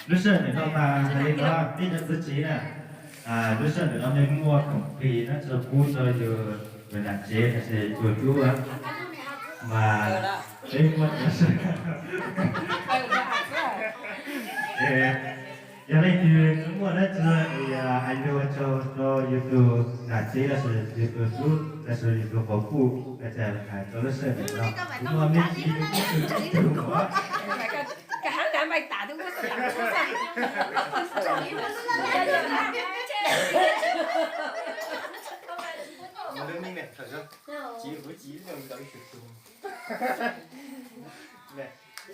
Lub sij hawm ntawm no mas hais li no, ib cov txiv tsev na, lub sij hawm ntawm no nej muaj khoom plig no tso pub rau yus, yus nam tsev los sis yus tub, mas peb muaj cov sij hawm, yog leej twg tsis muaj dab tsi, hais lus tso rau yus tus nam tsev los sis yus tus tub los sis yus tus quas puj, hais rau lub sij hawm ntawm no kuv muaj me ntsis lus pub rau yus tus.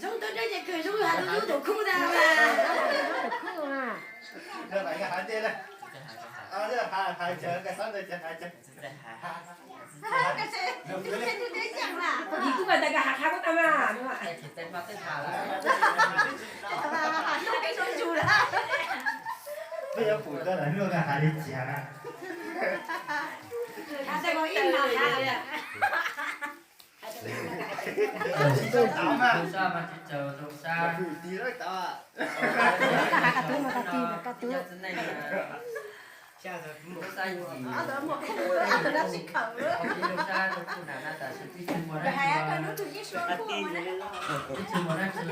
Zoo tau rau ces kawg zoo has tus tub tus khub ntag mas. Ib kuj mas tas ka hav qhab kuj tau mas. Peb yuav pum tau lawm hnub ka hav li cas na. Zoo sab mas tsis tsaws zoo sab. Zoo sab yim, zoo sab rau kuv nam na, tab sis twb tsis muaj dab tsi, twb tsis muaj dab tsi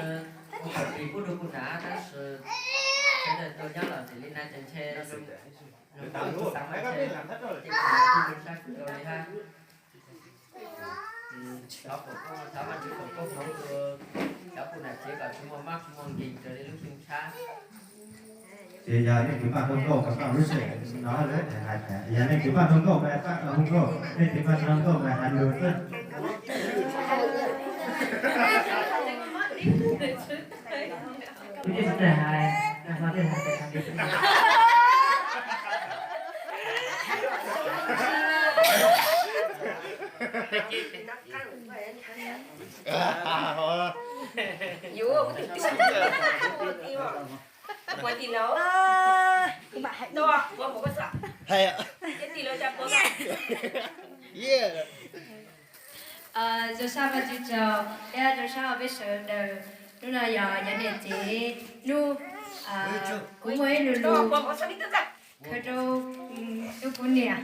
ua kom plig pub rau kuv nam, tab sis sawv daws tau nyob los ntxim li na ces ntshe zoo, zoo xav mas ntshe ces kuv zoo sab kuv tau li hab. Thov foom koob, thov Vajtswv foom koob hmoov rau cov kuv nam tsev kom tsis muaj mob tsis muaj nkeeg raws li lub xyoo tshab. Ces yog nej kwv Vaj Tooj Nkauj kom tau lub sij hawm no, yog nej kwv Vaj Tooj Nkauj mas Vaj Tooj Nkauj, nej kwv Vaj Tooj Nkauj mas hais lus xwb. Kuv tsis txawj hais, nag hmo thiaj hais tau li. Zoo sab Vaj Tswv tsaug thiab zoo sab peb sawv daws. Hnub no yog cov niam tsev hnub, kuv muaj ib lo lus qhia rau tub kuv niam.